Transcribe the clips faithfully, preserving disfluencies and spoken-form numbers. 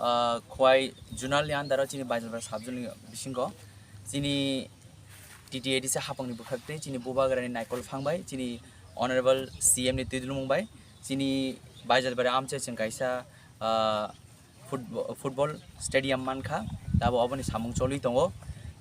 Ah, Khowai zonal ni under o chini Baijalpara sub zone ni bisingo chini T T A D C hapang ni bwkhak tei chini bubagra ni naikol phang bai chini honorable C M ni twi dulmung bai chini Baijalpara amchai chwng kaisa, ah, football, football stadium mankha, tabo oboni samung choli tongo.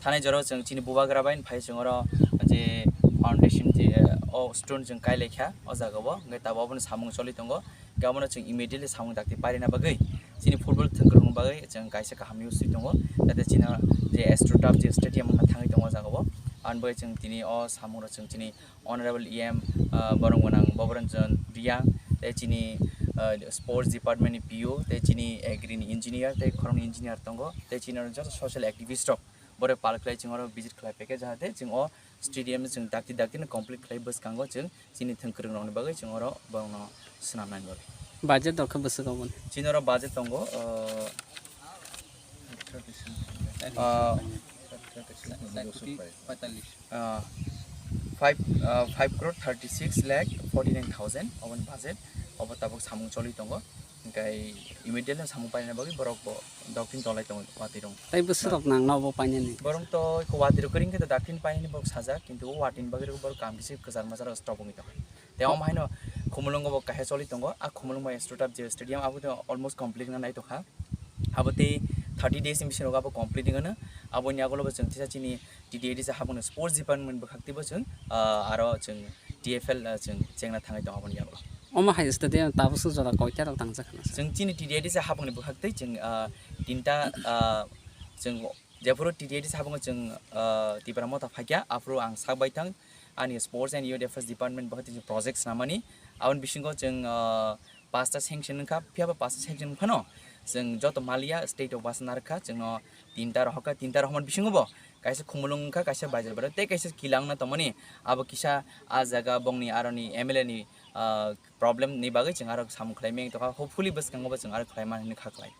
Thanai jora chwng chini bubagra bai phai chwng oro je foundation je, o stone chwng kai laikha o jaga o, hwnkhe tabo oboni samung choli tongo. Hwnkhe obono chwng immediately samung dakti pairina bagwi chini football thwngkwrwngni bagwi chwng kaisa kaham news swi tongo. Jate chini je AstroTurf je stadium wngkha thangwi tongo o jaga o. Aboni bagwi chwng tini o samung rok chwng chini honorable E M, ah, borok gwnang Bobranjan Reang, tei chini, ah, sports department ni P O, tei chini agri ni engineer, tei khoroknwi engineer tongo, tei chini oro joto social activist rok borok pal khlai chwng oro visit khlai phaikha, jahate chwng o stadium chwng dakti dakti no complete khlai bwskango chwng chini thwngkwrwng rokni bagwi chwng oro borokno swnamnani bagwi. Budget rok khe bwswk oboni? Chini oro budget tongo, ah, ah, ah, five, ah, five crore thirty six lakh forty nine thousand oboni budget, obo tabuk samung choli tongo. Hwnkhe immediately samung painani bagwi borok bo doktin tolai tongo watwi rok. Tei bwswk rok nangno obo painani? Borok to watwi rok kwrwngkhe to daktin painani borok sajak, kintu o watwi ni bagwi borok kam kisi kwchar machar stop wngwi tongkha. Tei omo haino Khumulwngo bo kaisa choli tongo, a Khumulwng bai AstroTurf je stadium abo to almost complete wngna naitokha. Abo tei thirty days ni bisingo abo complete wngno. Aboni yagulo bo chwng tisa chini T T A D C hapungni sports department bwkhak teibo chwng, ah, aro chwng T F L, ah, chwng chengna thangwi tongo aboni yagulo. Omo hai stadium tabukso jora koita rok tangjak khna sa? Chwng chini T T A D C hapungni bwkhak tei chwng, ah, tinta, ah, chwng jephuru T T A D C hapungo chwng, ah, Tipra Motha phaikha, aphuru ang sak baithang ani Sports and Youth Affairs Department bwkhak tei chwng project swnamani. Aboni bisingo chwng, ah, pasta sanction wngkha, phiya ba pasta sanction wngphano chwng joto maliya state o basa narwkha, chwngno tinta rohorkha, tinta rohormani bisingo bo kaisa Khumulwng wngkha, kaisa Baijalpara tei kaisa Kila wngna tongmani. Abo kisa a jaga bongni aroni M L A ni, ah, problem ni bagwi chwng aro samung khlai meng tongkha, hopefully bwskango bo chwng aro khlai mani kha khlai.